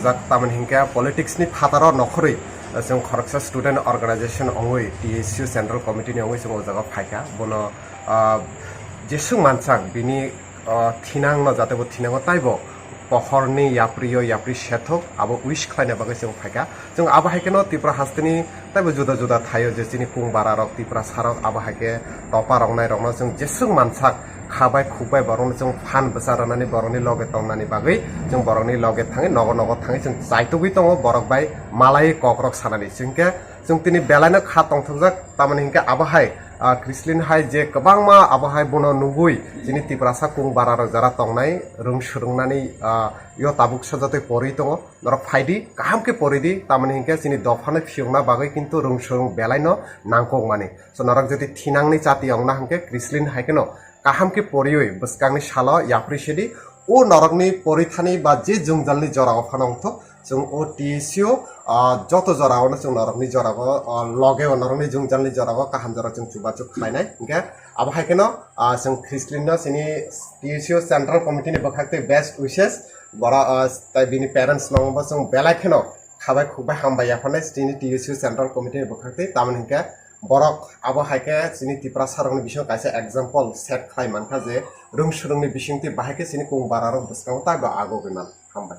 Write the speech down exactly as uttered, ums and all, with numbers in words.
Jak tamani hinkhe politics ni phataro nokhorwi, eh, chwng khoroksa student organization ongwi T S U Central Committee ni ongwi chwng o jaga phaikha. Bono, ah, jeswk mansak bini, ah, thinangno jate bo thinango taibo pohorni yaprio yapri sethok abo wish khlaina bagwi chwng phaikha. Chwng abo hai kheno Tripura hasteni taibo juda juda thaio je chini kung bara rok, Tiprasa rok, abo hai khe topa rok nai rokno chwng jeswk mansak kha bai khuk bai borokno chwng phan bwsa rwnani borokni loge tongnani bagwi chwng borokni loge thangwi nogo nogo thangwi chwng chaitugwi tongo borok bai malai kok rok sanani. Chwng khe chwng tini belaino kha tongthokjak tamani hinkhe abo hai, ah, Chrislin hai je kwbangma abo hai bono nugwi chini Tiprasa kung bara rok jara tongnai rwng swrwngnani, ah, yo tabuk sajatwi porwi tongo. Norok phaidi, kaham khe poridi, tamani hinkhe chini dophano phiyokna bagwi kintu rwng swrwng belaino nangkukmani. So norok jodi thinangni chati ongna hinkhe Chrislin hai kheno kaham khe poriwi bwskangni salo yapri sidi, o norokni porithani ba je jwngjalni jorao phano wngthok, chwng o T S U, ah, joto joraono chwng norokni jorao, ah, logeo norokni jwngjalni jorao kaham jora chwng chubachu khlainai. Hinkhe abo hai kheno, ah, chwng Chrislinno chini T S U Central Committee ni bwkhak tei best wishes, bora, ah, tai bini parents no bo chwng belai kheno khabai khukbai hambai yapharnai chini T S U Central Committee ni bwkhak tei, tamoni hinkhe borok abo hai khe chini Tiprasa rokni bisingo kaisa example set khlai mankha je rwng swrwngni bisingtwi bahai khe chini kung bara rok bwskango taibo agogwi man. Hambai.